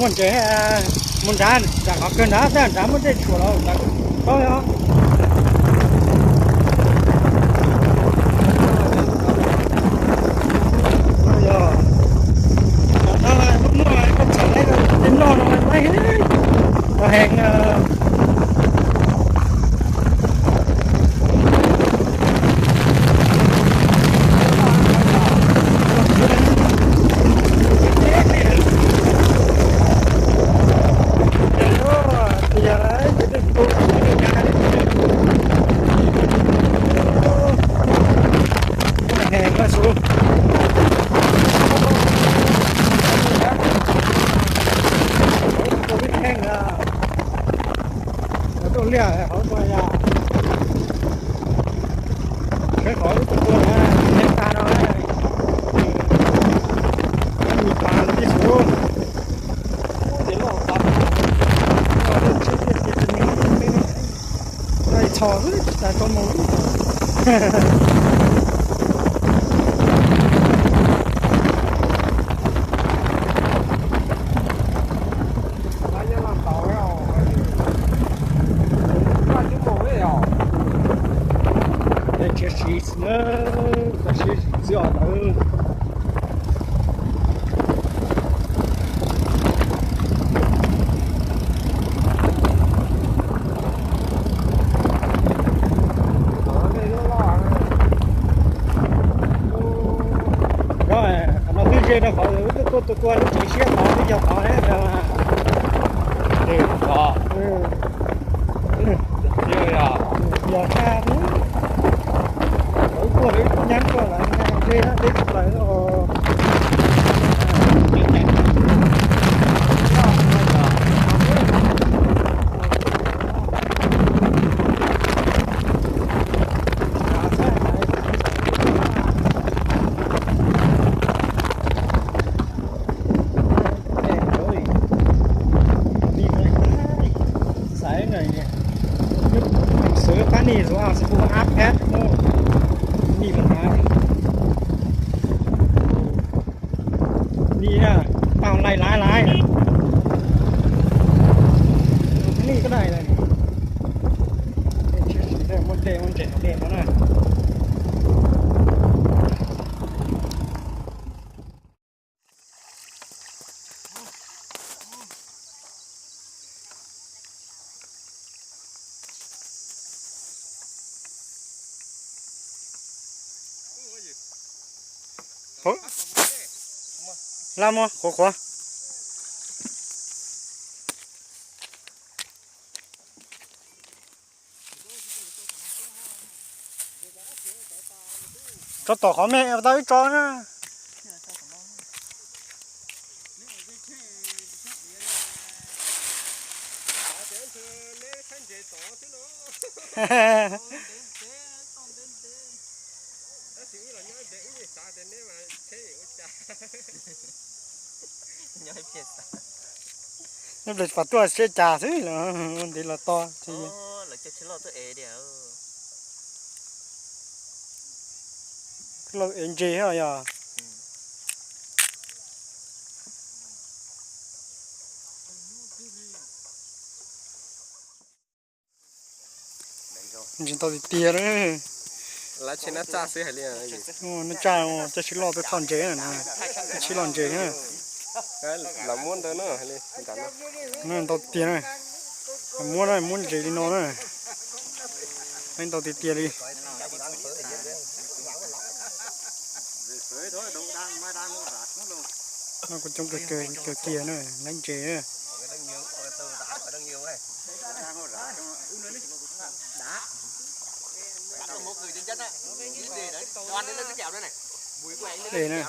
Muaj ntses, mus nrad, nram qhov kawg nrad, nrad muaj dej tshuam los nrad paub os. Yog, muaj koj txham tej noj no, heev. Tuaj liaj hauv no yog, sawv qhov ib tug tuaj na, neb tas no, neb mus tas los tij xwb. Ub, ces loj tas, loj tiaj tiaj tiaj tiaj, txhos xwb tsis tas tau mus. Tsis siv na, tsis siv txiv os lawm. Qhov no twb ze rau qhov wb tuaj tua tua lub tsev siab tod twb yog tod thiab. Yog tshaj, lawv tuaj lawv nyab tuaj lawv ze na, deb tsis plaws. Xaiv na, xwv qab ni xwb, xwv pub ab phab mus ni mas ni na, tau lai lai lai ni ko dai. Muaj dej muaj ntses hauv dej no na. Laj muab qhuav qhuav. Tso tom qhov me tau ib tso na. Nyob ple pas tuaj siab cas xwb, ntiv los to. Lauj, ev ntses yog. Ntses ntau tiag tiag na. Nab tsa, coj sib loj tuaj thauj ntses, coj sib loj ntses na. Ntau tiag tiag na. Muab na, muab ntses li no na. Ntau tiag tiag li. No kuj coob kawg kiag na, laib ntses na. Dej na.